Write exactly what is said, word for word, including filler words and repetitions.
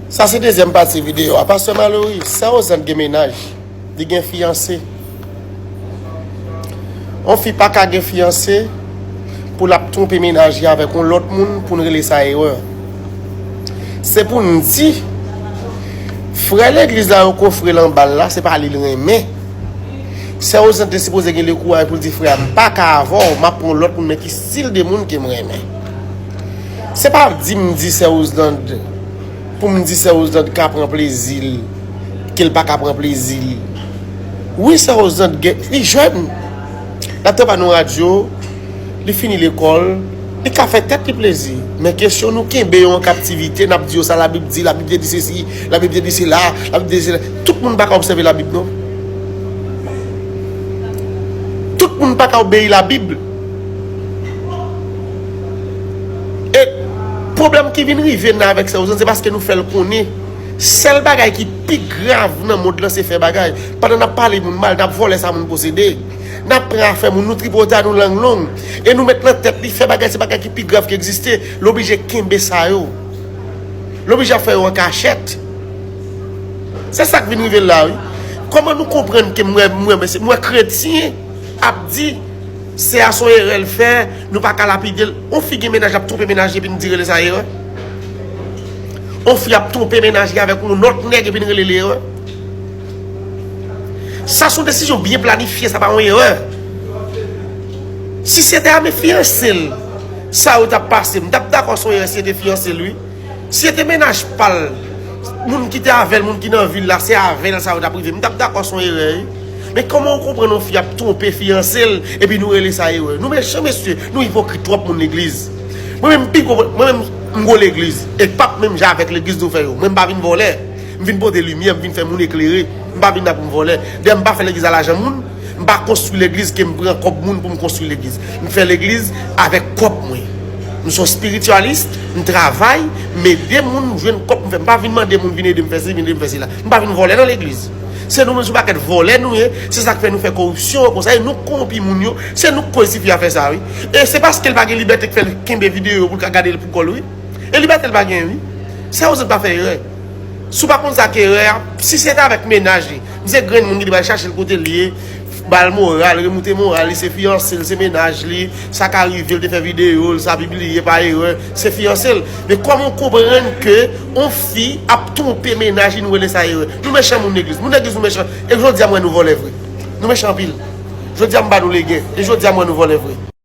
Sa se dezyèm pati videyo a. Pastè Malory, Sè Ozant gen mennaj. Li gen fiyanse. Yon fi pa ka gen fiyanse pou l ap twonpe mennaj li avèk yon lòt moun pou n rele sa erè. Se pou n di, frè legliz la yo kofre l anba l la, se pa li l renmen. Sè Ozant te sipoze gen le kouraj pou l di, frè a, m pa ka avè w, m ap pran yon lòt moun, men ki stil de moun ke m renmen. Se pa di m di Sè Ozant pou m di Sè Ozant ka pran plezi l, ke l pa ka pran plezi l. Wi, Sè Ozant gen, li jèn. L ap travay nan radyo, li fini lekòl, li ka fè tèt li plezi. Men kesyon nou kenbe yo an kaptivite, n ap di yo sa Labib di, Labib te di sesi, Labib te di sela, Labib te di sela. Tout moun pa ka obsève Labib, non. Tout moun pa ka obeyi Labib. E pwoblèm ki vin rive n avèk Sè Ozant, se paske nou fè l konnen sèl bagay ki pi grav nan mond lan se fè bagay. Pandan n ap pale moun mal, n ap vòlè sa moun posede. N ap pran afè moun, nou tripote a nou lang long. E nou met nan tèt li fè bagay se bagay ki pi grav ki egziste. L oblije kenbe sa yo. L oblije ap fè yo an kachèt. Se sa k vin rive l la, wi. Kòman nou konprann ke m wè, m wè, m wè kretyen ap di, sè a se yon erè l fè, nou pa ka lapide l. On fi gen mennaj, l ap twonpe mennaj li, epi n di rele sa erè? On fi ap twonpe mennaj li avèk yon lòt nèg, epi n rele l erè? Sa se yon desizyon byen planifye, sa pa yon erè. Si se te a men fiyanse l, sa yo t ap pase, m t ap dakò se yon erè si se te fiyanse l, wi. Si se te mennaj pa l, moun ki te avè l, moun ki nan vi l la, se avè l sa yo t ap rive. M t ap dakò se yon erè, wi. Men kòman w konprann yon fi ap twonpe fiyanse l, epi nou rele sa erè? Nou mechan, mesye, nou ipokrit twòp moun legliz. Mwen menm, m pi gwo, mwen menm, m gwo legliz. E p ap menm jan avèk legliz nou fè yo. Mwen, m pa vin vòlè. M vin pote limyè, m vin fè moun eklere. M pa vin la pou m vòlè. Dayè, m pa fè legliz a lajan moun. M pa konstwi legliz ke m pran kòb moun pou m konstwi legliz. M fè legliz avèk kòb mwen. M se yon espiritialis, m travay, m ede moun, m jwenn kòb m fè. M pa vin mande moun vin ede m fè sesi, vin ede m fè sela. M pa vin vòlè nan legliz. Se nou menm, se yon pakèt vòlè nou ye, se sa k fè nou fè koripsyon an konsa, e nou k kowonpi moun yo, se nou k koz tifi a fè sa, wi. E se paske l pa gen libète k fè l kenbe videyo pou l ka gade l pou kò l, wi. E libète l pa gen, wi. Sè Ozant pa fè erè. Si w pa konn sa k erè a, si se te avèk mennaj li, misye grenn moun ki te pral chache l kote l ye, ba l moral, remoute moral li, se fiyanse l, se mennaj li, sa ka rive l te fè videyo l, sa pibliye pa erè, se fiyanse l. Men kòman w konprann ke on fi ap twonpe mennaj li, nou rele sa erè? Nou mechan moun legliz. Moun legliz nou mechan. E jodi a m wè nou vòlè vre. Nou mechan anpil. Jodi a m ba nou legen. E jodi a m wè nou vòlè vre.